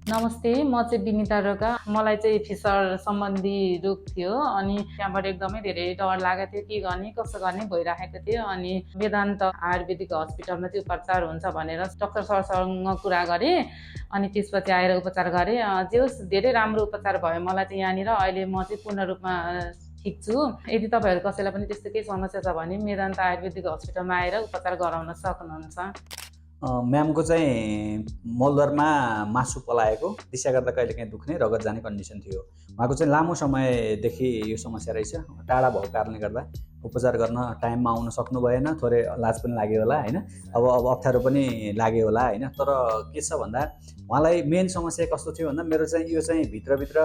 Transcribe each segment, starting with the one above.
नमस्ते, म चाहिँ विनिता रोका। मलाई चाहिँ फिसर सम्बन्धी रोग थियो अनि त्यहाँबाट एकदमै धेरै डर लागेको थियो, के गर्ने कसो गर्ने भइराखेको थियो। अनि वेदान्त आयुर्वेदिक हस्पिटलमा चाहिँ उपचार हुन्छ भनेर डाक्टर सरसँग कुरा गरेँ अनि त्यसपछि आएर उपचार गरेँ। जे होस् धेरै राम्रो उपचार भयो मलाई चाहिँ यहाँनिर। अहिले म चाहिँ पूर्ण रूपमा ठिक छु। यदि तपाईँहरू कसैलाई पनि त्यस्तो केही समस्या छ भने वेदान्त आयुर्वेदिक हस्पिटलमा आएर उपचार गराउन सक्नुहुन्छ। म्यामको चाहिँ मोलदरमा मासु पलाएको, दिशा गर्दा कहिलेकाहीँ दुख्ने, रगत जाने कन्डिसन थियो। उहाँको चाहिँ लामो समयदेखि यो समस्या रहेछ। टाढा भएको कारणले गर्दा उपचार गर्न टाइममा आउन सक्नु भएन। थोरै लाज पनि लाग्यो होला हैन, अब अप्ठ्यारो पनि लाग्यो होला हैन। तर के छ भन्दा उहाँलाई मेन समस्या कस्तो थियो भन्दा मेरो चाहिँ यो चाहिँ भित्रभित्र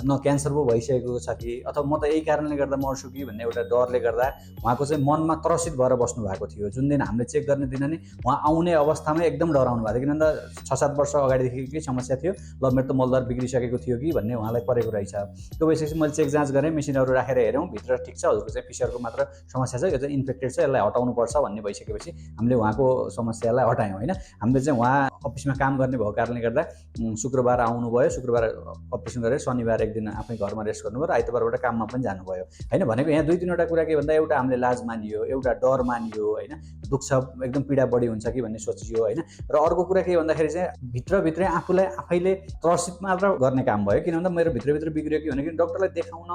न क्यान्सर पो भइसकेको छ कि अथवा म त यही कारणले गर्दा मर्छु कि भन्ने एउटा डरले गर्दा उहाँको चाहिँ मनमा त्रसित भएर बस्नु भएको थियो। जुन दिन हामीले चेक गर्ने दिन नि उहाँ आउने अवस्थामै एकदम डराउनु भएको थियो। किनभने 6-7 वर्ष अगाडिदेखि समस्या थियो, ल मेरो त मलद्वार बिग्रिसकेको थियो कि भन्ने उहाँलाई परेको रहेछ। त्यो भइसकेपछि मैले चेक जाँच गरेँ, मेसिनहरू राखेर हेऱ्यौँ, भित्र ठिक छ, हजुरको चाहिँ फिसरको मात्र समस्या छ, यो चाहिँ इन्फेक्टेड छ, यसलाई हटाउनुपर्छ भन्ने भइसकेपछि हामीले उहाँको समस्यालाई हटायौँ होइन। हामीले चाहिँ उहाँ अफिसमा काम गर्ने भएको कारणले गर्दा शुक्रबार आउनुभयो, शुक्रबार अपरेसन गरेर शनिबार एक दिन आफ्नै घरमा रेस्ट गर्नुभयो र आइतबारबाट काममा पनि जानुभयो होइन। भनेको यहाँ 2-3वटा कुरा के भन्दा एउटा हामीले लाज मानियो, एउटा डर मानियो होइन, दुख्छ एकदम पीडा बढी हुन्छ कि भन्ने सोचियो होइन। र अर्को कुरा के भन्दाखेरि चाहिँ भित्रभित्रै आफूलाई आफैले त्रसित मात्र गर्ने काम भयो। किन भन्दा मेरो भित्रभित्र बिग्रियो कि भनेको डक्टरलाई देखाउन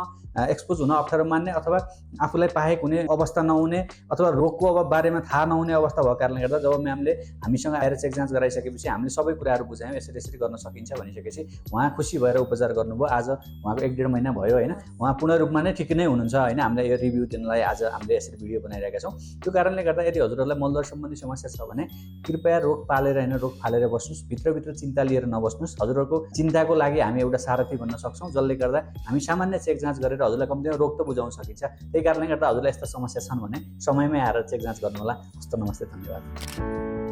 एक्सपोज हुन अप्ठ्यारो मान्ने अथवा आफूलाई पाएको हुने अवस्था नहुने अथवा रोगको अब बारेमा थाहा नहुने अवस्था भएको कारणले गर्दा जब म्यामले हामीसँग आएर चेक जाँच गराइसकेपछि हामीले सबै कुराहरू बुझायौँ, यसरी गर्न सकिन्छ भनिसकेपछि उहाँ खुसी भएर उपचार गर्नुभयो। आज उहाँको 1-1.5 महिना भयो होइन। उहाँ पूर्ण रूपमा नै ठिक नै हुनुहुन्छ होइन। हामीले यो रिभ्यू दिनलाई आज हामीले यसरी भिडियो बनाइरहेका छौँ। त्यो कारणले गर्दा यदि हजुरहरूलाई मलद्वार सम्बन्धी समस्या छ भने कृपया रोग पालेर होइन, रोग फालेर बस्नुहोस्, भित्रभित्र चिन्ता लिएर नबस्नुहोस्। हजुरहरूको चिन्ताको लागि हामी एउटा सारथी बन्न सक्छौँ, जसले गर्दा हामी सामान्य चेक जाँच गरेर हजुरलाई कम्तीमा रोग त बुझाउन सकिन्छ। त्यही कारणले गर्दा हजुरलाई यस्ता समस्या छन् भने समयमै आएर चेक जाँच गर्नु होला। हस्त नमस्ते, धन्यवाद।